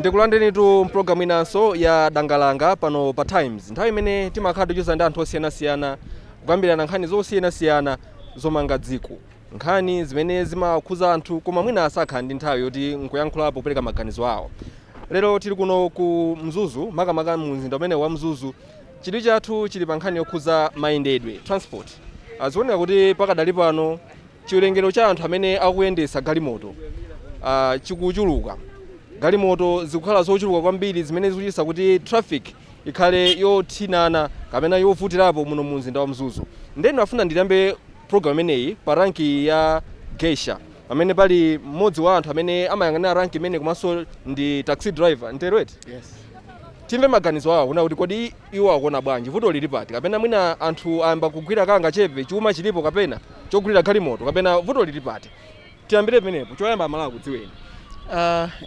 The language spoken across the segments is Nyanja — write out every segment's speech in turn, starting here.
Ndikulandirenitu mpulogalamu inanso ya Dangalanga pano pa Times, nthawi imene timakhala ticheza ndi anthu osiyanasiyana, kukambirana nkhani zosiyanasiyana zomanga dziko, nkhani zimene zimakhuza anthu koma mwina asakhala ndi nthawi yoti nkuyankhulapo, kupereka maganizo awo. Lero tili kuno ku Mzuzu, makamaka mu mzinda umene wa Mzuzu. Chidwi chathu chili pa nkhani yokhuza mayendedwe, transport. Zikuoneka kuti pakadali pano chiwerengero cha anthu amene akuyendesa galimoto chikuchuluka. Galimoto zikukhala zochuluka kwambiri, zimene zikuchititsa kuti traffic ikhale yothinana kapena yovutirapo muno mu mzinda wa Mzuzu. Ndeno afuna ndiyambe program imeneyi pa rank ya Gesha, pamene pali mmodzi wa anthu amene amayang'anira rank imene komanso ndi taxi driver, ntero eti? Yes. Timve maganizo awo kuna kuti kodi iwo akuona bwanji, vuto lili pati, kapena mwina anthu ayamba kugwira kanga chepe, chuma chilipo kapena chogulira galimoto, kapena vuto lili pati? Tiyambire pamenepo. Choyamba, Amalawi akudziweni.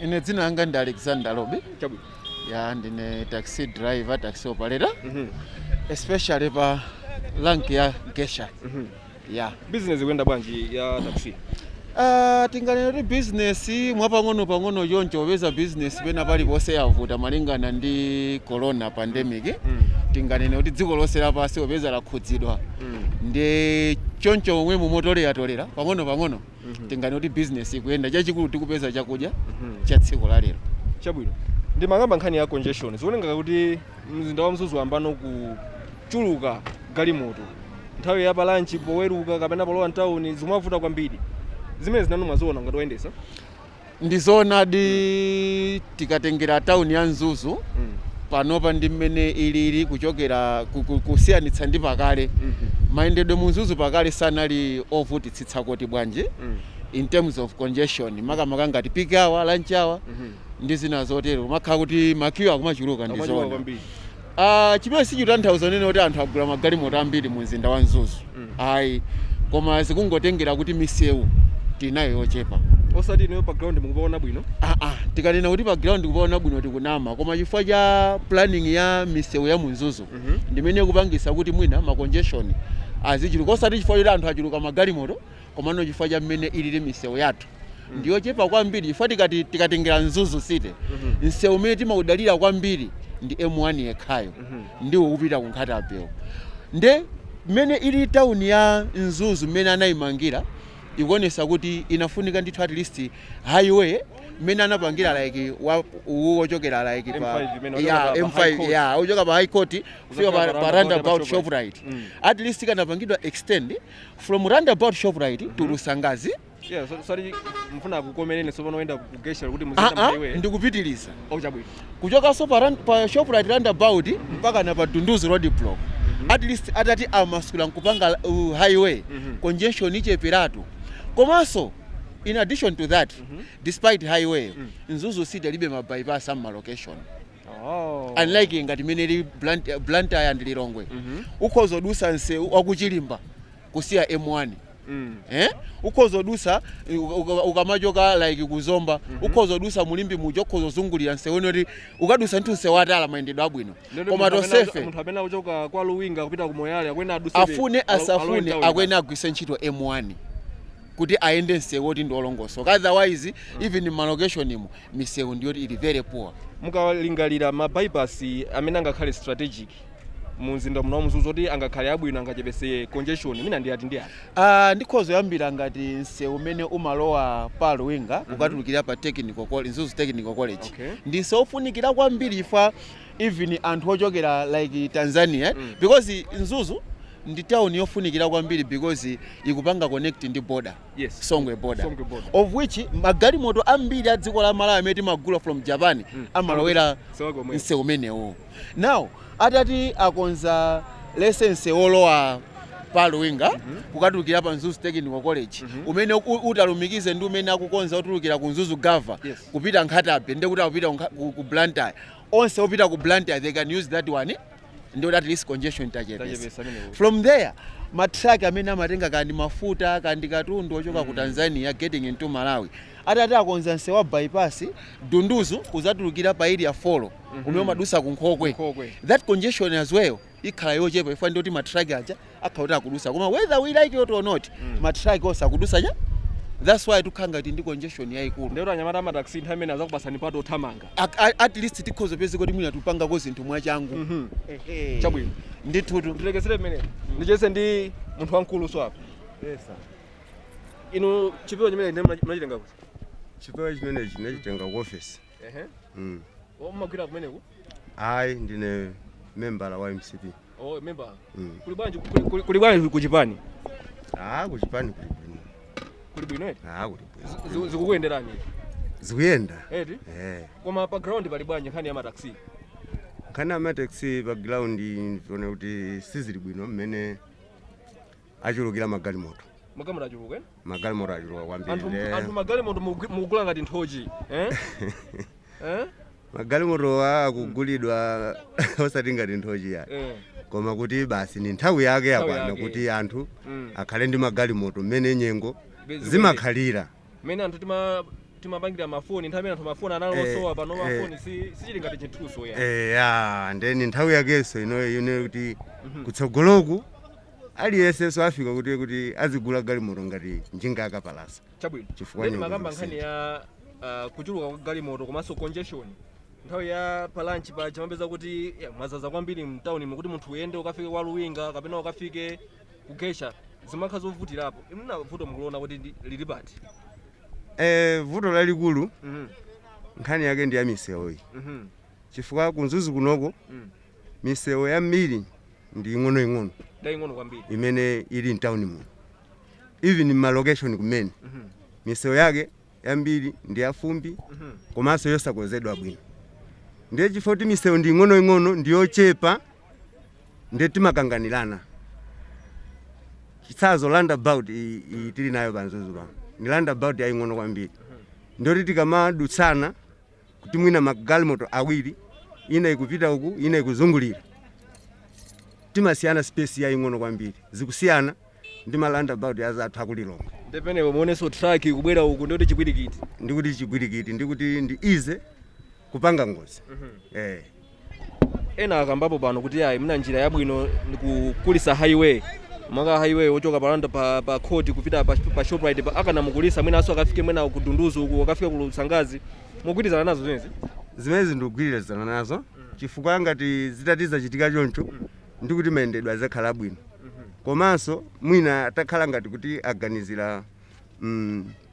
Ine dzina langa ndi Alexander Lobi. Chabwino. Ya, ndine taxi driver, taxi operator, especially pa rank ya Gesha. Ya. Business ikuyenda bwanji ya taxi? Tinganena kuti business mwapang'ono pang'ono choncho, popeza business pena paliponse yavuta malingana ndi corona pandemic. Tinganene kuti dziko lonse lapansi popeza lakhudzidwa ndi choncho, momwe mumotoleratolera pang'ono pang'ono, tinganene kuti business ikuyenda. Chachikulu tikupeza chakudya cha tsiku la lero. Chabwino. Ndimakamba nkhani ya congestion. Zikuoneka kuti mzinda wa Mzuzu ambano kuchuluka galimoto nthawi ya pa lunch, poweruka kapena polowa mtawuni, zikumavuta kwambiri. Zimene zinanu mwaziona ngati woyendesa? Ndizoonadi. Tikatengera tawuni ya Mzuzu panopa ndi mmene ilili kuchokera kusiyanitsa ndi pakale, mayendedwe mu Mzuzu pakale sanali ovutitsitsa koti bwanji in terms of congestion, makamaka ngati peak hour, lunch hour ndi zina zotero, kumakhala kuti ma queue akumachuluka. Akumachuluka Ndizoona. kwambiri. Chimene sichitanthauza nene kuti anthu agula magalimoto ambiri mu mzinda wa Mzuzu, ayi, koma zikungotengera kuti misewu tinayo yochepa. Osati inuyo pa ground mukupaona bwino? Ah, tikanena kuti pa ground kupaona bwino tikunama, koma chifukwa cha planning ya misewu ya mu Mzuzu ndimene kupangisa kuti mwina ma congestion azichuluka, osati chifukwa choti anthu achuluka magalimoto, komano chifukwa cha mmene ilili misewu yathu ndiyochepa kwambiri, chifukwa tikati tikatengera Mzuzu City, msewu umene timaudalira kwambiri ndi M1 yekhayo, ndiwo kupita ku Nkhata Bay. Nde mmene ili tawuni ya Mzuzu, mmene anayimangira, ikuonesa kuti inafunika ndithu at least highway mmene anapangira like wa uwu wochokera like pa M5 imene ya wochoka pa High M5 Court. Ya, ochoka pa High Court kufika pa, pa pa roundabout roundabout ya Shoprite. At least ikanapangidwa extend from roundabout Shoprite to Lusangazi. Yeah, so, sorry, mfuna kukomereni tsopano oyenda ku Gesha kuti Ah, muziyenda ah, highway. Ndikupitiriza. Oh, chabwino. Kuchokanso pa Shoprite roundabout mpaka na pa Dunduzu road block, at least atati amasula nkupanga highway, congestion icheperatu. Komanso in addition to that, despite highway, Mzuzu City alibe ma bypass amma location, unlike ngati imene ili Blantyre and Lilongwe. Ukhoza kudusa msewu wakuchilimba kusiya M1. Eh? Ukhoza kudusa ukamachoka like kuzomba, ukhoza kudusa mulimbi muja, ukhoza kuzungulira msewu kuti ukadusa nthu msewu atala, mayendedwe abwino. Ndende Koma munthu amene tonsefe munthu amene akuchoka kwa Luwinga kupita ku Moyale akwena aduse afune asafune akwene agwise ntchito M1 kuti ayende msewu woti ndi olongosoka. Otherwise, even ma location imo misewu ndiyoti ili very poor. Mukalingalira ma bypass amene angakhale strategic mu mzinda muno wa Mzuzu oti angakhale abwino, angachepese congestion, mina ndi ati ndi ati? Ndikhoza kuyambira ngati msewu umene umalowa pa Luwinga kukatulukira pa technical college, Mzuzu Technical College. Ndi msewu ofunikira kwambiri chifukwa even anthu ochokera like Tanzania, because Mzuzu ndi town yofunikira kwambiri because ikupanga connect ndi border, Songwe border, Songwe border. Of which magalimoto ambiri a dziko la Malawi amene timagula from Japan amalowera Msewu wake omwewo. msewu umenewo. Now atati akonza lesense wolowa pa Luwinga kukatulukira pa Mzuzu Technical College, umene utalumikize ndi umene akukonza otulukira ku Mzuzu Gava kupita Nkhata Bay, ndi kuti akupita ku Blantyre, onse opita ku Blantyre they can use that one, ndi kuti at least congestion tachepesa. Tachepesa amenewo. From there, ma truck amene amatenga kandi mafuta kandi katundu ochoka ku Tanzania getting into Malawi, atati akonza msewu wa bypass Dunduzu kuzatulukira pa Area 4 umene umadusa ku Nkhokwe, Nkhokwe. That congestion as well ikhala yochepa ifuna ndoti ma truck aja akhala kuti akudusa. Koma whether we like it or not, ma truck onse akudusa cha That's why tikukhala ngati ndi congestion yayikulu. Ndero anyamata amataxi nthawi imene azakupasani pato othamanga. At least tikhoza peze kuti mwina tupangako zinthu mwachangu. Ehe. Chabwino. Ndithutu. Ndilekezere mmene ndicheze ndi munthu wamkulu so apa. Inu, chipewa chimene ndi mnachitenga kuti? Chipewa chimenechi ndinachitenga ku office. Ehe. Mmagwira kumeneku? Ayi, ndine membala wa MCP. Oh, member. Mm. Kuli bwanji kuli bwanji kuchipani? Ah, kuchipani kuli bwino. Kuli bwino eti? Ah, kuli bwino. Zikukuyenderani? Zikuyenda. Eti? Eh. Koma pa ground pali bwanji nkhani ya mataxi? Nkhani ya mataxi pa ground, tione kuti sizili bwino mmene achulukira magalimoto. Magalimoto achuluka, eh? Magalimoto achuluka kwambiri. Anthu anthu magalimoto mukugula ngati nthochi, eh? Eh? Magalimoto akugulidwa osati ngati nthochi ya, koma kuti basi ni nthawi yake Nthawi yakwana yake. kuti anthu akhale ndi magalimoto mmene nyengo zimakhalira. Mmene anthu timapangira mafoni, nthawi imene anthu mafoni analosowa, pano mafoni sichili ngati chinthuso ya. Eya, ndeni nthawi yakenso inoyo ine kuti kutsogoloku aliyensenso afika kuti azigula galimoto ngati njinga yakapalasa. Chabwino. Chifukwa Then nyengo makamba zikusintha. nkhani ya kuchuluka kwa galimoto komanso congestion nthawi ya pa lunch paja, mapeza kuti ya, mwazaza kwambiri mtawuni, mukuti munthu uyende ukafike kwa Luwinga kapena ukafike kugesha, zimakhala zovutirapo. Imuna vuto mukuliona kuti lili pati? Vuto lalikulu, nkhani yake ndi ya misewu iyi, chifukwa ku Mzuzu kunoko misewu yambiri ndi ing'onoing'ono. Ndaying'ono kwambiri. Imene ili mtawuni muno, even malocation kumene misewu yake yambiri ndi yafumbi komanso yosakonzedwa bwino. Ndiye chifukwa kuti misewu ndi ing'onoing'ono, ndi yochepa, ndiye timakanganirana. Chitsanzo, roundabout iyi tili nayo pa Mzuzu pano ndi roundabout yaying'ono kwambiri, ndiyoti tikamadutsana kuti mwina magalimoto awiri, ina ikupita uku, ina ikuzungulira, timasiyana space yaying'ono kwambiri, zikusiyana ndi ma roundabout azathu akuLilongwe. Ndipenepo muonenso truck kubwera uku, ndiyoti chipwirikiti. Ndikuti chipwirikiti, ndikuti ndi easy kupanga ngozi, eh. Ena akambapo pano kuti ayi, mna njira yabwino ndikukulisa highway, maka highway ochoka palanda pa court kupita pa Shoprite pa, akanamukulisa mwinanso akafike mwina ku Dunduzu uku, akafike ku Lusangazi. Mugwirizana nazo zimenezi? Zimenezi ndikugwirizana nazo, chifukwa ngati zitati zachitika choncho, ndikuti mayendedwe azakhala bwino. Komanso mwina atakhala ngati kuti aganizira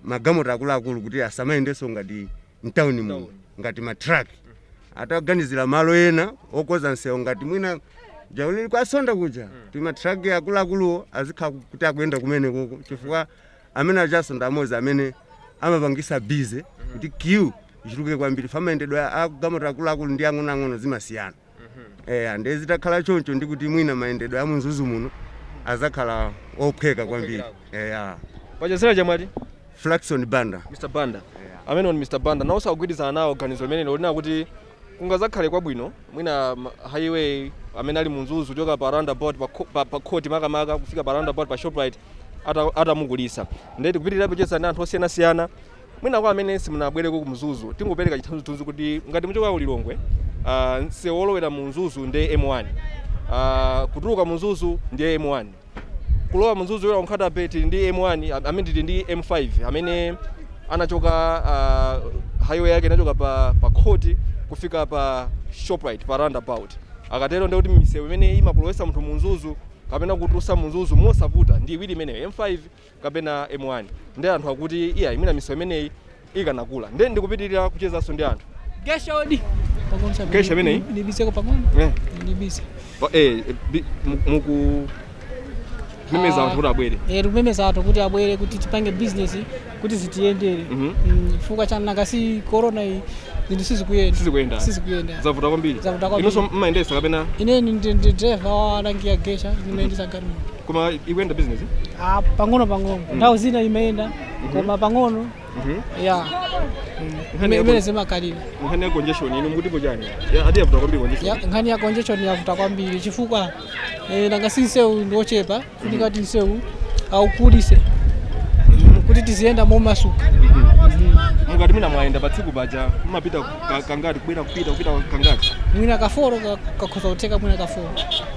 magalimoto akuluakulu kuti asamayendenso ngati mtawuni muno ngati matruck, ataganizira malo ena okoza msewu ngati mwina jaulili kwasonda kuja, kuti matruck akuluakuluwo azikhala kuti akuyenda kumene koko, chifukwa amene achasonda amodzi amene amapangisa busy kuti queue ichuluke kwambiri. Famayendedwe agalimoto akuluakulu ndi ang'onoang'ono zimasiyana. Eh, ndiye zitakhala choncho, ndikuti mwina mayendedwe a muMzuzu muno azakhala ophweka kwambiri, eya. Pachezera chamwati? Flaxon Banda. Mr Banda amene ni Mr Banda nawo sakugwirizana nawo ganizo limene lolina kuti kungazakhale kwabwino mwina highway amene ali muMzuzu kuchoka pa roundabout pa court makamaka kufika pa roundabout pa Shoprite atamukulisa. Ndiye tikupitirira kucheza ndi anthu osiyanasiyana. Mwina kwa amene simunabwereko ku Mzuzu, tingopereka chithunzithunzi kuti ngati muchoka ku Lilongwe, msewu wolowera mu Mzuzu ndiye M1, kutuluka mu Mzuzu ndiye M1, kulowa Mzuzu yola Nkhata Bay tili ndi M1, amene tili ndi M5 amene anachoka, highway yake inachoka pa court kufika pa Shoprite pa roundabout. Akatero ndikuti misewu imene imakulowesa munthu mu Mzuzu kapena kutulusa mu Mzuzu mosavuta ndi iwiri imeneyo, M5 kapena M1. Ndi anthu akuti iya, imene misewu imeneyi ikanakula. Ndiye ndikupitirira kuchezanso ndi anthu. Gesha odi. Pang'ono. Gesha imeneyi? Ndibiseko pang'ono. Ndibise. Muku mimeza anthu kuti abwere? Eh, tikumemeza anthu kuti abwere kuti tipange business kuti zitiyendere. Chifukwa cha nanga si corona iyi, zinthu sizikuyenda. Sizikuyenda. Sizikuyenda. Zavuta kwambiri. Zavuta kwambiri. Inonso mmayendesa kapena? Ine ndi driver wa rangi ya Gesha, ndimayendesa galimoto. Koma ikuyenda business? Ah, pang'ono pang'ono. Nthawi zina imayenda, koma pang'ono. Ya. Nkhani Imene zimakhalira. Nkhani ya congestion, inu mukutipo chani? Ati yavuta kwambiri congestion. Ya, nkhani ya congestion yavuta kwambiri chifukwa nanga si nsewu ndi wochepa, funika kuti nsewu aukulise kuti tiziyenda momasuka. Mukati mwina mwayenda pa tsiku paja, mumapita kangati, kubwera, kupita kangati? Mwina kaforo kakhoza kutheka, mwina kaforo.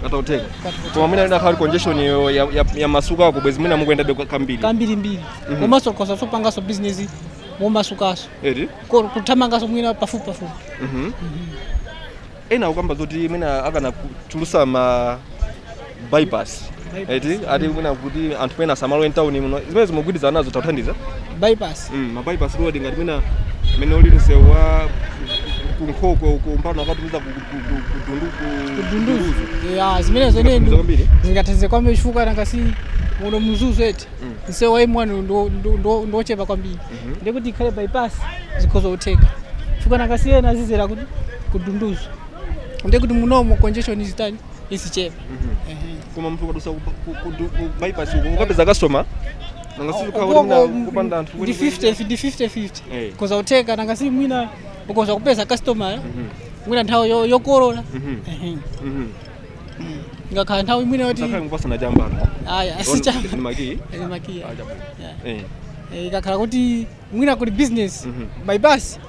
Katautheka. Koma mwina inakhala congestion yo ya masuka ako, bwezi mwina mukuyendabe kambiri. Kambirimbiri, komanso khoza sopangaso business momasukaso. Eti. Kuthamangaso mwina pafupi pafupi. Ena akukamba zoti mwina akana kuchulusa ma bypass. Bypass. Eti, ati mwina kuti anthu mwina asamalowe mtawuni muno, zimene zimugwirizana nazo, tathandiza? Bypass. Ma bypass road, ngati mwina mene uli msewu wa kunkhokwe uku mpano akatumiza Kudunduzu, ya, zimenezo. Zingathandize Nenu kwambiri? Zingathandize kwambiri chifukwa nangasi muno mzuzu, eti, msewu wa M1 ndochepa kwambiri, ndikuti ikhale bypass zikhoza kutheka, chifukwa nangasi ena azizera kuti kudunduzu, ndikuti munomo congestion izitani, isichepa. Ehe. Koma munthu ukadusa ku bypass uku ukapeza customer, nangasi kupanda anthu. Ndi 50 ndi 50 50. Eh. Koza kutheka, nangasi mwina ukoza kupeza customer mwina nthawi yokolola. Ehe. Ngakhala nthawi mwina yoti Sakhale mupasana chambano. Aya, sichamba. Ni makiyi. Makiya. Ah, Yeah. Eh. Ikakhala kuti mwina kuli business, bypass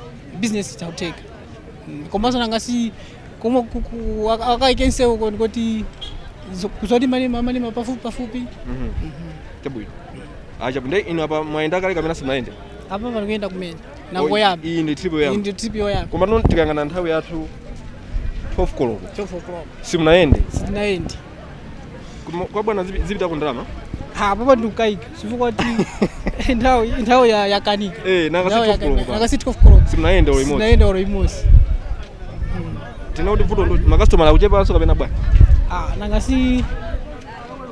business itakutheka. Komanso nangasi komwe akaike nsewuko ndikoti kuzoti malima malima pafupi pafupi. Chabwino. Ah, chabwino. Nde inu apa mwayenda kale kapena simunayende? Apa pali kuyenda kumene nangoyamba. Iyi ndi trip Iyi yoyamba? Ndi trip yoyamba. Koma no tikayang'ana nthawi yathu, 12 koloko. 12 o'clock. Simunayende? Sitinayendi. Kwa bwana zipita ku ndalama. Ha, papa ndikukayika chifukwa ti nthawi yakanika. Eh, nanga si Nthawi 12 yakanika. koloko. Nanga si 12 koloko. Simunayende olo imodzi? Sitinayende olo imodzi. Tina kuti vuto makastomala akuchepanso kapena bwana? Ah, nanga si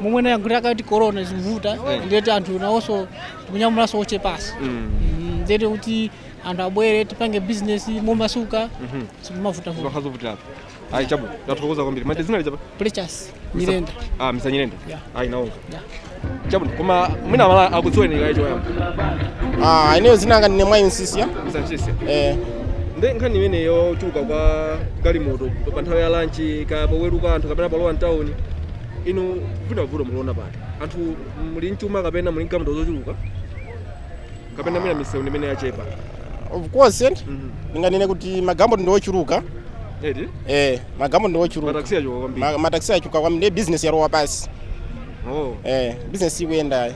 momwe nayankhulira kuti corona zikuvuta, Eh. ndiyeti anthu nawonso tikunyamulanso ochepanso. Ndiyeti kuti anthu abwere tipange business momasuka sikumavutavuta. Zimakhala ayi. Chabwino, ndathokoza kwambiri. Mati zina lichapa? Precious Nyirenda. Ah, Mr Nyirenda. Yeah. Ayi, naonga. Yeah. Chabwino, koma mwina amala akudziweni kaye choyamba. Ah, ineyo zinanga ndine Mwayi Msisia. Mr Msisia. Eh, Nde nkhani imene yochuluka kwa galimoto pa nthawi ya lunch, ka poweruka anthu kapena palowa mtawuni, inu vina vuto mukuona pati? Anthu muli mchuma kapena muli mgalimoto zochuluka kapena mwina misewu imene yachepa? Of course, eh, ndinganene kuti magalimoto ndi ochuluka. Eti. Eh, magalimoto ndi ochuluka. Mataxi achoka kwambiri. Mataxi achuka kwambiri, ndiye business yalowa pasi. Oh. Eh, business ikuyenda.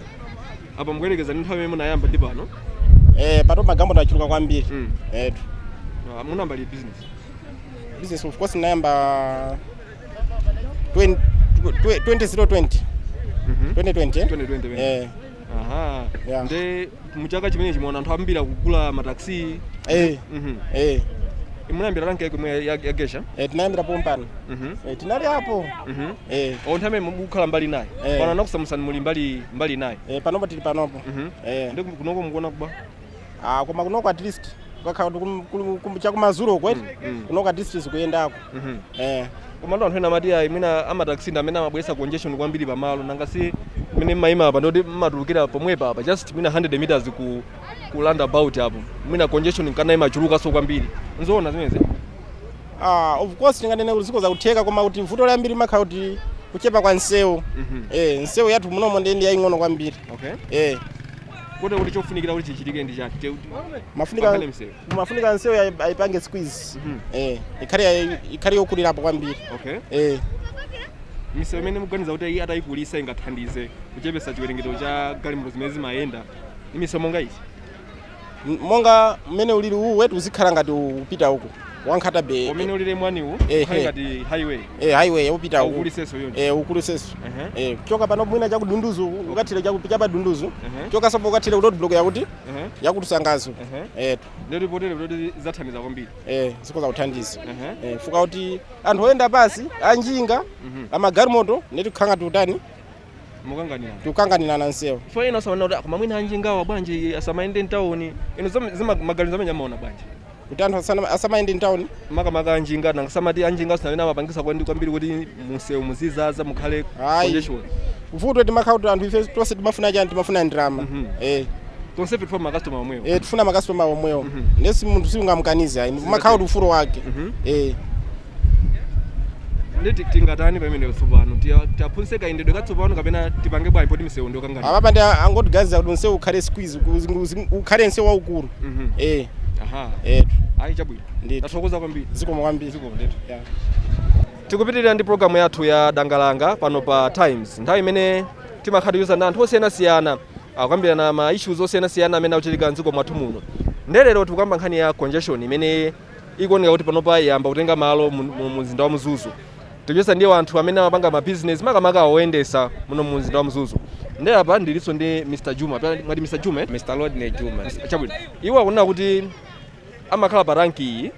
Apa mukuyerekeza ndi nthawi imene munayamba ndi pano? Eh, pato magalimoto achuluka kwambiri. Eh, Ah, munayamba li business? Business, of course, ndinayamba 20 2020. 2020. Eh? 2020. Eh, Aha. Yeah. Nde muchaka chimenechi muona anthu ambiri akugula mataxi? Eh, eh, Munayambira rank yake imwe ya gesha? Eh, tinayambira pompano. Eh, tinali apo. Eh, O, nthawi imene mukukhala mbali naye? Eh. Pano anakusamusani, muli mbali mbali naye? Eh, panopo tili panopo. Eh. Ndi kunoko mukuona kuba? Ah, koma kunoko at least kukakhala kuti chakumadzulo kweti, kunoko at least zikuyendako. Eh. Koma ndo anthu ena amati ayi, mwina amataxi ndi amene amabweretsa congestion kwambiri pamalo, nanga si mmene mmayima apa ndoti mmatulukira pomwepa apa, just mwina 100 meters ku roundabout apo, mwina congestion nkana imachulukanso kwambiri. Nzoona zimenezi? Ah, of course tinganene kuti zikhoza kutheka, koma kuti vuto lambiri limakhala kuti kuchepa kwa nsewu. Eh, nsewu yathu munomo ndi yaying'ono kwambiri. Okay. Eh. Kuti chofunikira kuti chichitike ndi chani? Mafunika Pakhale msewu. Mafunika nsewu ayipange squeeze. Eh, ikhale yokulirapo kwambiri. Okay. Eh. Misewu imene mukuganiza kuti iyi atayikulisa ingathandize kuchepesa chiwerengero cha galimoto zimene zimayenda ni misewu monga ichi? Monga mmene ulili uwu wetu, uzikhala ngati upita uku wankhata be. Umene ulili mwaniwu? Eh, ukhale eh. ngati highway? Eh, highway upita uku. Ukulisenso yonse? Eh, ukulisenso. Ehe. Eh, kuchoka pano mwina chakudunduzu ukathire chapadunduzu. Ehe. Choka sopo ukathire ku road block yakuti Ehe. yakutusangazo. Ehe. Eh. Ndeti potere kuti zathandiza kwambiri? Eh, zikhoza kuthandiza. Ehe. Eh, fuka kuti anthu oyenda pasi, anjinga, amagalimoto neti kukhanga tiutani. Mukanganira. Tikukanganirana nsewu. Fo ena asamanena kuti koma mwina anjingawa bwanji asamayende mtawuni? Inu maganizo amene amaona bwanji? Kuti anthu asamayende mtawuni? Makamaka anjinga, nangasamati anjinga amene amapangisa kwambiri kuti munsewu muzizaza, mukhale Ayi. congestion. Vuto timakhala kuti anthu ife tonse timafuna chani? Timafuna ndalama. Eh. Tonsefe tifuna makastoma omwewo. Eh, tifuna makastoma omwewo. Ndesi munthu siungamukanize ayi, umakhala kuti ufulu wake. Eh. Ndi tingatani pamene tsopano? Tiaphunzitse kayendedwe katsopano kapena tipange bwanji poti misewu ndiyokangana? Apapa ndi angotiganiza kuti nsewu ukhale squeeze, ukhale nsewu waukulu. Eh. Aha. Eh. Ayi, chabwino. Ndithu. Tathokoza kwambiri. Zikomo kwambiri. Zikomo ndithu. Yeah. Tikupitirira ndi programu yathu ya Dangalanga pano pa Times, nthawi imene timakhala tikucheza ndi anthu osiyanasiyana, akukambirana ma issues osiyanasiyana amene akuchitika mdziko mwathu muno. Ndelero tikukamba nkhani ya congestion imene ikuoneka kuti panopa yamba kutenga malo mu mzinda wa Mzuzu. Tikucheza ndi anthu amene amapanga ma business, makamaka oyendesa muno mu mzinda wa Mzuzu. Nde apa ndilinso ndi Mr Juma. Mwati Mr Juma, eh? Mr. Rodney Juma. Chabwino. Iwo akunena kuti amakhala pa rank iyi,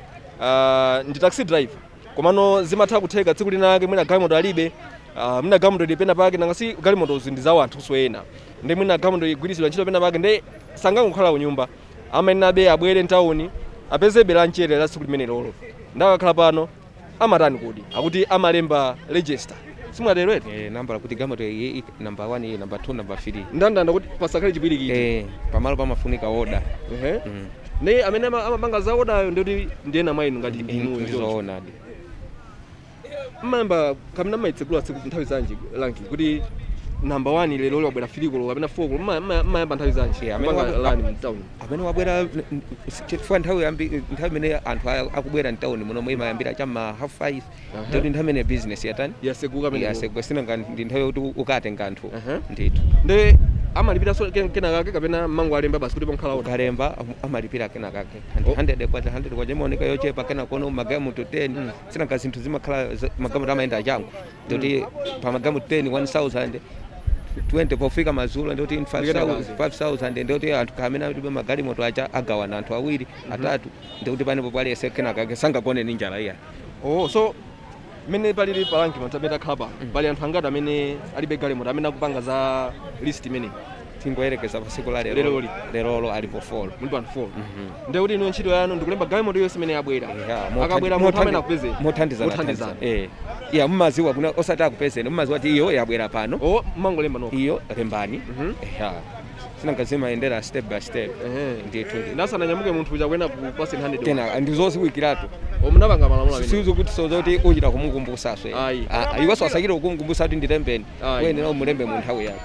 ndi taxi driver, komano zimatha kutheka tsiku linake mwina galimoto alibe, mwina galimoto ili pena pake. Nanga si galimotozi ndi zawo anthunso ena, ndi mwina galimoto igwiritsidwa ntchito pena pake, ndi sangangokhala kunyumba, amayenabe abwere mtawuni apezebe la mchere la tsiku limene lolo. Ndakakhala pano amatani kodi? Akuti amalemba register, simwatero eti? Eh, nambala kuti galimoto iyi number 1, iyi number 2, number 3. Ndandanda kuti pasakhale chipwirikiti. Eh, pamalo pamafunika order. Ehe. Ndi amene amapanga za order yo ndikuti ndiyena mwa inu ngati ndinuyo? Ndizoonadi. Mmayamba kamene mmayitsekula tsiku nthawi zanji rank, kuti number 1 lero wabwera 3 koloko kapena 4 koloko, mmayamba nthawi zanji Yeah, amene kupanga lani mtown? Amene wabwera, chifukwa nthawi yambi, nthawi imene anthu akubwera mtawuni muno imayambira chamma 5:30. Ndikuti nthawi imene business yatani? Yaseguka amene. Yaseguka. Sinanga ndi nthawi yokuti ukatenga anthu. Ndithu. Ndi amalipiranso kenakake kapena mango alemba basi kuti pankhala order? Ukalemba amalipira kenakake. Oh. 100 kwacha, 100 kwacha imaoneka yochepa, kena kono magalimoto 10, sinanga zinthu zimakhala magalimoto amayenda changu, ndikuti pa magalimoto 10, 1000, 20, pofika madzulo ndikuti Ndikena. 5000. Ndikuti anthu kamene alibe magalimoto aja agawana anthu awiri, atatu, ndikuti panepo paliyese kenakake, sangagone ni njala iya. Oh, so mmene palili pa rank pano, takhala pano, pali anthu angati amene alibe galimoto amene akupanga za list imeneyi? Tingoyerekeza pasiku la lero. Leroli. Lerolo alipo 4. Muli panthu 4. Ndiye kuti inu ntchito yanu ndikulemba galimoto yonse imene yabwera, akabwera munthu amene akupezeni? Mothandizana. Mothandizana. Eh, iya, mumaziwa kuna osati akupezeni, mumaziwa kuti iyo yabwera pano. Oh, mmangolemba nokha? Iyo lembani. Eya, sinanga zimayendera step by step. Ndithu. Ndasananyamuke munthu uja kuyena kupase 100. Tena ndizoziwikiratu. Oh, munapanga malamulo amene. Siuzo kuti sozoti uchita kumukumbusaso. Ayi. Iwenso asakire kukumbusa kuti ndilembeni. Ayi. Uyenera umulembe mu nthawi yake.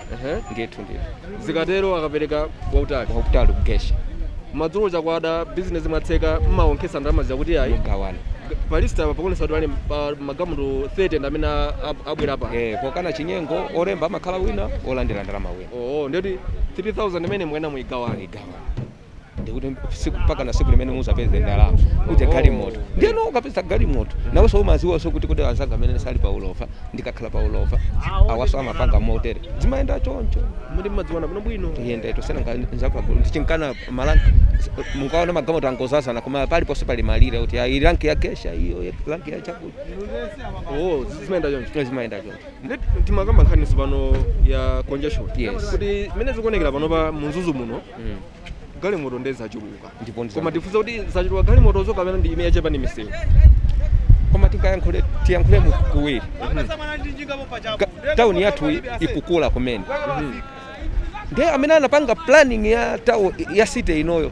Ndithu, ndithu. Zikatero akapereka wautali. Wautali kugesha. Madzulo chakwada, business mwatseka, mmaonkhesa ndalama zakuti ayi? Mugawana. Pa list apa pakuonesa kuti ali pa magalimoto 30 ndi amene abwera pa. Eh, pokana chinyengo, olemba amakhala wina, olandira ndalama wina. Oh, ndiyoti 3000 imene mukuyenda muyigawana? Igawana, ndikuti siku mpaka na siku limene muzapeze ndalama uje galimoto. Ndiyeno ukapeza galimoto nawenso umaziwanso kuti anzanga amene sali pa ulova, ndikakhala pa ulova awaso amapanga motere, zimayenda choncho. Muti mmadziwana bwino bwino. Iyenda ito, sena nzapagulu ndichinkana ma rank, mukaona magalimoto angozazana, koma paliponse pali malire kuti ayi, rank ya gesha iyo, rank ya chakuti. Oh, zimayenda choncho? Zimayenda choncho. Ndi timakamba nkhaniso pano ya congestion. Yes. Kuti mmene zikuonekera panopa mu Mzuzu muno, galimoto ndi zachuluka. Ndipo ndi Koma tifunse kuti zachuluka galimotozo kapena ndi imene yachepa ndi misewu? Koma tingayankhule, tiyankhule mu kuwiri. Tawuni yathu ikukula kumene, ndiye amene anapanga planning ya town ya city inoyo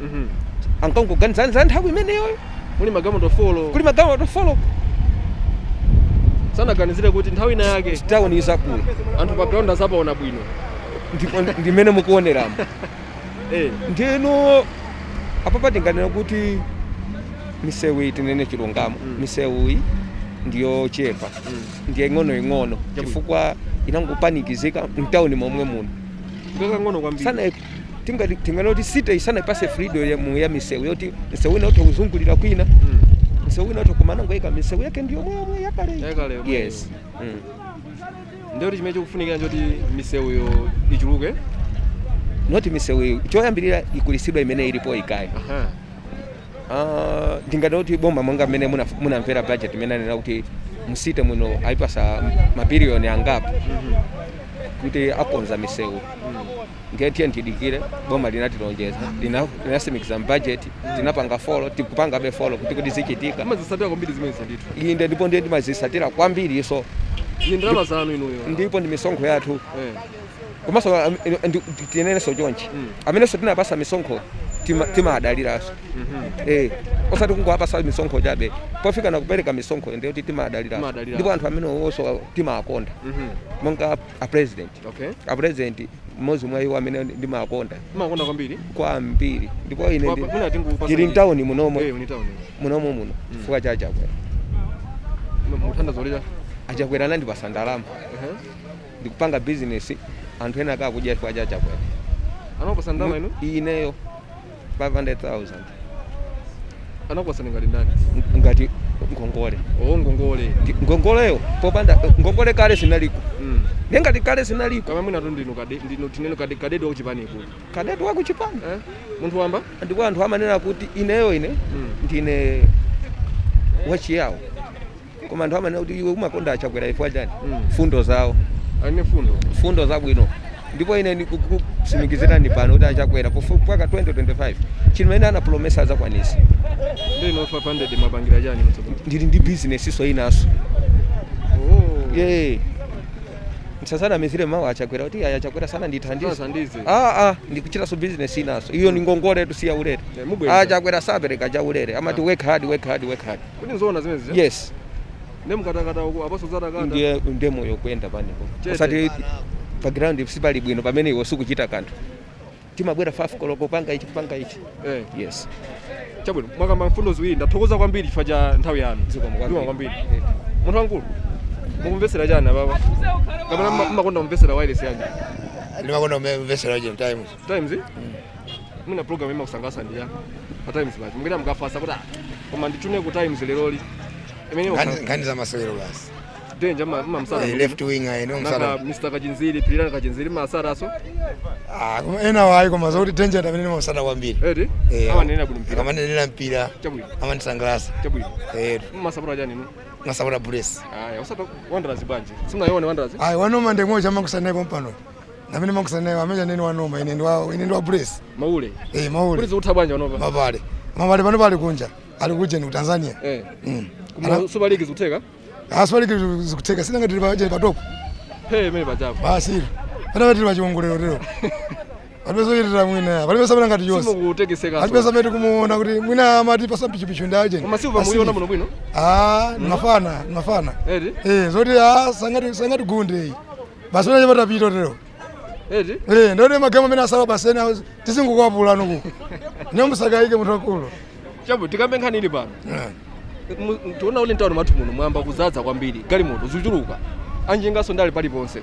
ankangoganizana za nthawi imeneyoyo. Muli magalimoto 4. Kuli magalimoto 4. Sanaganizire kuti nthawi ina yake tawuni izakula, anthu pa ground azapaona bwino. Ndipo ndimene mukuoneramo. Ndiyeno apapa tinganena kuti misewu iyi, tinene chilungamo, misewu iyi ndiyochepa, ndiye ing'ono ing'ono, chifukwa inangopanikizika mtawuni momwe muno. Ngakang'ono kwambiri. Sana tingati tinganena kuti city isanayipase freedom ya misewu yoti msewu ina utha kuzungulira kwina, msewu ina utha kumana, ngoyika misewu yake ndiyo mwemwe yakale. Yakale yomweyo. Yes. Ndiye kuti chimene chikufunikira choti misewuyo ichuluke? Noti misewu iyi choyambirira ikulisidwa imene ilipo ikayi. Ah, ndinganena kuti boma monga mmene munamvera budget imene anena kuti mu city muno ayipasa mabiliyoni angapo kuti akonza misewu, ndiye tiye tidikire. Boma linatilonjeza, linasimikiza budget, tinapanga follow, tikupangabe follow kuti zichitika. Amazisatira kwambiri zimene ndithu. Inde, ndipo ndiye ndimazisatira kwambiri so. Ni ndalama zanu inuyo. Ndipo ndi misonkho yathu. Komanso tinenenso chonchi, amenenso tinapasa misonkho timadaliranso, eh, osati kungowapasa misonkho chabe. Pofika na kupereka misonkho ndiye kuti timadaliranso. Timadalira. Ndipo anthu amene owonso timakonda, monga a president. A president mmodzi mwa iwo amene ndimakonda. Timakonda kwambiri. Kwambiri. Ndipo ine Mwina tingupasa ndili mtawuni munomo. Eh, uni town. Munomo muno chifukwa cha Chakwera. Muthandazo lija. Achakwera anandipasa ndalama, ndikupanga business, anthu ena akakudya chifukwa cha Chakwera. Anakupasa ndalama inu? Ineyo 500,000. Anakupasani ngati ndani? Ngati ngongole. O, ngongole. Ngongoleyo popanda ngongole kale sinaliko. Ndiye ngati kale sinaliko. Kama mwina tu ndinu kade, ndinu tinene kade, kadeti wakuchipaniku. Kadeti wakuchipani. Eh? Munthu wamba. Ndipo anthu amanena kuti ineyo ine ndine wachiyawo, koma anthu amanena kuti iwe umakonda Achakwera chifukwa chani? Fundo zawo. Aline fundo. Fundo zabwino. Ndipo ine ndikukutsimikizirani pano kuti Achakwera paka 2025 chimene anapromesa azakwanisa. Ndi ino 500 mapangira chani mtsogolo? Ndili ndi business iso inaso. Oh. Ye, msasanamizire mawu Achakwera kuti aya Achakwera sana ndithandize. Sandize. Ah ah, ndikuchitaso business inaso. Iyo ni ngongole tusiya ulere. Eh, mubweza. Achakwera sapereka cha ulere, amati work hard, work hard, work hard. Kuti nzoona zimene zija? Yes. Ndi mkatakata uku apaso zatakata. Ndiye moyo kuyenda panepo. Chete. Usati pa ground sipali bwino pamene iwe sukuchita kanthu. Timabwera 5 koloko panga ichi, panga ichi. Eh. Yes. Chabwino, mwakamba mfundo ziwiri. Ndathokoza kwambiri chifukwa cha nthawi yanu. Zikomo kwambiri. Zikomo kwambiri. Munthu wankulu, mukumvetsera chani apapa? Kapena mmakonda kumvetsera wireless yanji? Ndimakonda kumvetsera je Times. Times? Mwina program imakusangalatsa ndi ya pa Times pachi mukita mukafasa kuti, "Ah, koma ndichune ku Times leroli," imene? Nkhani za masewero basi. Danger mmamsala? Left winger ine nanga msala. Mr Kachinziri, Pilirani Kachinziri, mmasalaso? Ah, koma ena wayi, koma zokuti Danger ndamene ndimamusala kwambiri. Eti? Eh, amanenera bwino mpira. Akamanenera mpira. Chabwino. Amandisangalatsa. Chabwino. Eh. Mmasapota chani inu? Masapota Bullets. Aya, usati Wanderers bwanji? Simunayione Wanderers? Ayi, wanoma ndimwe chamakusanayi pompano. Ndamene makusanayi amene nene wanoma, ine ndi wa Bullets. Maule. Eh, Kuti maule. zikutha bwanji panopa? Mapale. Mapale pano pali kunja. Ali kunja ni ku Tanzania. Eh. Kuma Super League zikutheka? Ah, Super League zikutheka, sinanga tili pa je pa top. Phe imene pachapo. Basi. Pana tili pa chiwongolero lero. Palibe zochitira mwina. Palibe sabana ngati yonse. Simukutekeseka. Palibe samene kumuona kuti mwina amati pasa pichupichu ndaje. Koma Silver muiona muno bwino? Ah, ndimafana, ndimafana. Eti? Eh, zoti ah sangati gunde iyi. Basi pamene patapita lero. Eti? Eh, ndone magama amene asala basi ena tizingokwapula nuku. Nyamusakaike munthu wakulu. Chabwino, tikambe nkhani ili pano. Eh. Tiona uli mtawuni mwathu muno mwamba kudzaza kwambiri galimoto zikuchuluka, anjingaso ndali paliponse.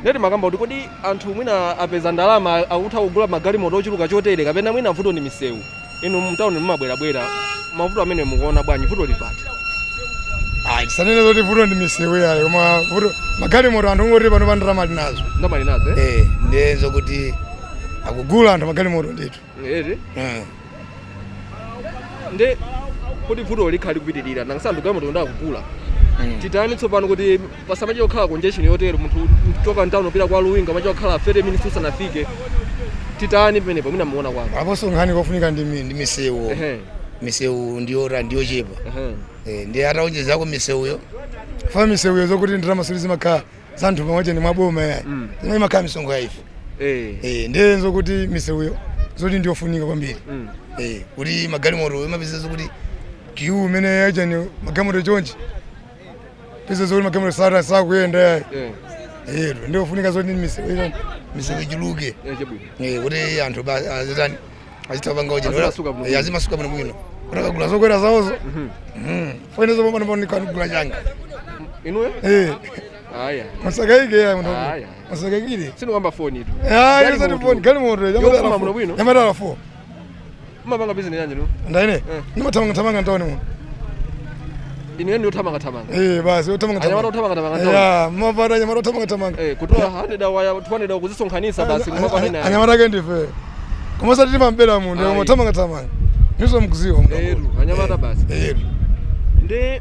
Ndeti makamba kuti kodi anthu mwina apeza ndalama akutha kugula magalimoto ochuluka chotere, kapena mwina vuto ndi misewu? Inu mtawuni mumabwerabwera, mavuto amene mukuona bwanji? Vuto lipati? Ayi, tisanene zoti vuto ndi misewu yayo, koma vuto magalimoto anthu ngoti pano pandalama ali nazo. Ndamali nazo, eh? Eh, ndiye zokuti akugula anthu magalimoto ndithu. Eti? Eh. Nde kuti vuto likhali kupitirira nanga galimoto ndakugula, titani tsopano kuti pasamache kukhala congestion yotero, munthu kuchoka mtawuni upita kwa Luwinga mache kukhala 30 minutes usanafike? Titani pamenepo mwina muona kwanu? Aponso nkhani kofunika ndi misewu. Misewu ndiyora ndiyochepa. Eh, ndiye ataonjezako misewuyo fa misewuyo zokuti ndalama sili zimakhala za anthu pamodzi ndi mwaboma yayi, zimene imakhala misongo ya ife. Eh, ndiye zokuti misewuyo zoti ndiyofunika kwambiri. Eh, kuti magalimoto imapeza zokuti queue imene yachani magalimoto chonchi, peza zokuti magalimoto sara sakuyenda yayi. Eh, ndiyofunika zoti misewu icho misewu ichuluke. Chabwino. Eh, kuti anthu azitani azitapanga uchi. Azimasuka bwino bwino. Azimasuka bwino bwino kuti akagula zokwera zawozo foinezo pomwe pano changa. Inuyo? Eh. Aya. Musakaike ya munthu. Aya. Musakaikire. Sinukamba foni itu. Ah, Galimoto. yosati foni galimoto. Yofuma muno bwino? Yamatala 4. Mumapanga business yanji nu? Ndaine Eh. ndimathamanga thamanga ntawuni muno. Inuyo ndi othamanga thamanga? Eh, basi othamanga. Anyamata othamanga thamanga ntawuni. Ya mapata anyamata othamanga thamanga. Eh, kutola 100 waya 200 kuzisonkhanitsa basi kumapana nayo. Anyamata ake ndife, koma sati timambera munthu. Ayi. Koma thamanga thamanga niso mkuziwa munthu. Eru, anyamata basi. Eh. Ndi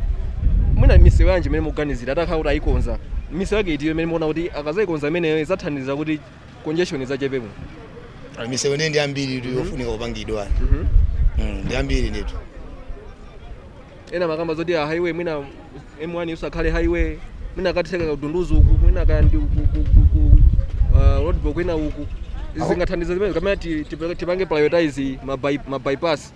mwina misewu yanji imene mukuganizira atakhala kuti ayikonza, misewu yake itiyo imene mukuona kuti akazayikonza imeneyo idzathandiza kuti congestion idzachepemo? Misewu ine ndi ambiri tu yofunika kupangidwa. Ndi ambiri ndithu. Ena makamba zoti a highway, mwina M1 usakhale highway, mwina akatheka kudunduzu uku, mwina kandi ku roadblock ina uku, zingathandiza zimene kamene tipange prioritize ma bypass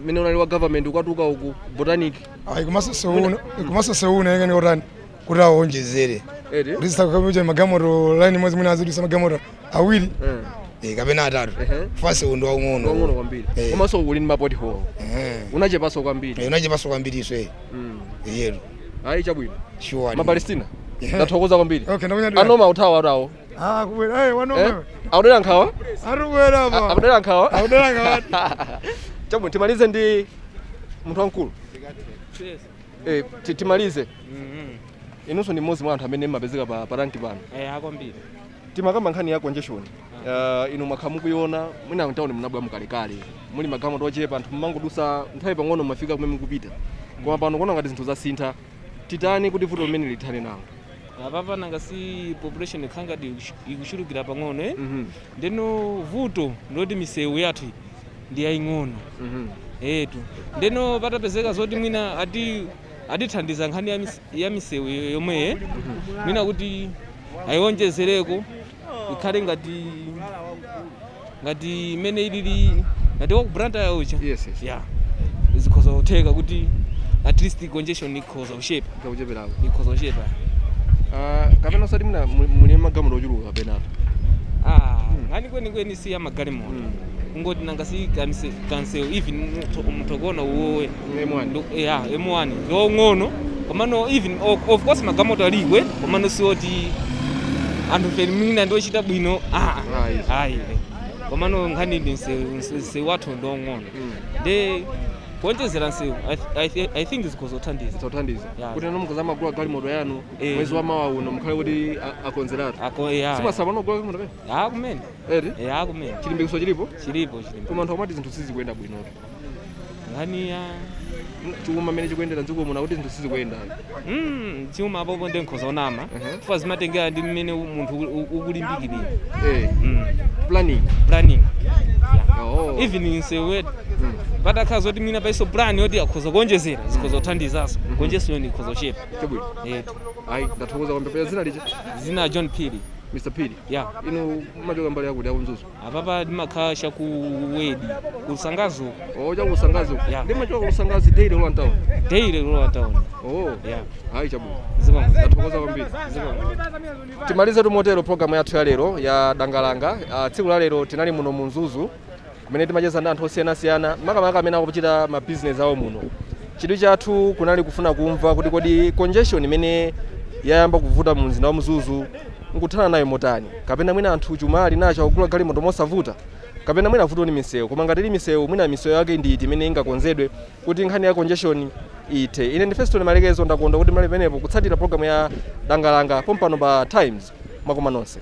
mmene unali wa government ukatuka uku Botanic? Ayi, komanso seuna ingene otani kuti awonjezere. Eti? Kuti zisakamuja magalimoto line imodzi, mwina azidutsa magalimoto awiri Eh. eh, kapena atatu. Fa sewu ndi waung'ono. Wang'ono kwambiri. Eh. Komanso uli ndi ma pothole. Eh. Unachepanso kwambiri. Eh, unachepanso kwambiri iso. Yeru. Ayi, chabwino. Sure. Mapalestina. Yeah. Ndathokoza kwambiri. Okay, ndakunyadira. Anoma uthawa atawo. Ah, kubwera. Eh, wanoma. Eh? Akudera nkhawa. Arubwera apa. Akudera nkhawa. Akudera nkhawa. Chabwino, timalize ndi munthu wamkulu. Timalize. Inunso ndi mmodzi mwa anthu amene mmapezeka pa rank pano. Eh, kwambiri. Timakamba nkhani ya congestion. Inu mwakhala mukuiona, mwina mtawuni munabwera mukalekale muli magalimoto ochepa, anthu mmangodusa nthawi pang'ono mumafika kumene mukupita, koma pano kuona ngati zinthu zasintha. Titani kuti vuto limene lithane nawo? Apapa nanga si population ikhangati ikuchulukira pang'ono, eh? Ndeno vuto ndoti misewu yathu ndi yaying'ono etu. Ndeno patapezeka zoti mwina atithandiza nkhani ya misewu yomweye, mwina kuti ayiwonjezereko ikhale ngati imene ilili ngati waku Blantyre uja. Yes. Yeah, zikhoza kutheka kuti at least congestion ikhoza kuchepa. Ikucheperako. Ikhoza kuchepa. Kapena usati mwina muli magalimoto ochuluka kapena? Ah, nkhani kwenikweni si ya magalimoto, kungoti nanga si kansewu, even mutokona uwowe. M1. Ya, M1 ndiwong'ono, komano even of course magalimoto alikwe, komano siwoti anthu fe mwina ndiochita bwino, ah. Ayi. Ayi, komano nkhani ndi msewu wathu ndiwong'ono, nde kuonjezera msewu I think zikhoza kuthandiza. Zothandiza. Yeah. Kuti inu mukazamagula galimoto yanu Eh. mwezi wa mawa uno mukhale kuti akonzeratu. Ako, yeah. Simasaba nogula galimoto pena? Ah, kumene. Eti. Ya, kumene. Chilimbikitso chilipo. Chilipo, chilipo. Koma anthu amati zinthu sizikuyenda bwinoto. Nkhani ya Chuma mmene chikuyendera mdziko muno, kuti zinthu sizikuyenda. Chuma apopo ndi nkhoza onama, chifukwa zimatengera ndi mmene munthu ukulimbikirira. Planning. Planning. Oh. Even nsewu wetu, patakhala zoti mwina paiso plan yoti akhoza kuonjezera, zikhoza kuthandizanso congestion ikhoza kuchepa. Chabwino. Yetu. Ayi, ndathokoza kwambiri. Zina licha? Zina John Phiri. Mr Phiri. Yeah. Inu machoka mbali yakuti aku Mzuzu? Apapa ndimakhala chakuwedi kusangazo. Oh, chakusangazo. Yeah. Ndi machoka kusangazi daily kulowa town? Daily kulowa town. Oh. Yeah. Ayi, chabwino. Zikomo. Ndathokoza kwambiri. Timalize tumotero programu yathu ya lero ya Dangalanga. Tsiku la lero tinali muno mu Mzuzu kumene timacheza ndi anthu osiyanasiyana, makamaka amene akuchita mabizinesi awo muno. Chidwi chathu kunali kufuna kumva kuti kodi congestion imene yayamba kuvuta mu mzinda wa Mzuzu nkuthana nayo motani, kapena mwina anthu chuma ali nacho akugula galimoto mosavuta, kapena mwina vuto ni misewu, koma ngati ili misewu, mwina misewu yake ndi iti imene ingakonzedwe kuti nkhani ya congestion ithe. Ine ndi Feston Malekezo, ndakonda kuti mali penepo kutsatira programu ya Dangalanga pompano pa Times. Mwakoma nonse.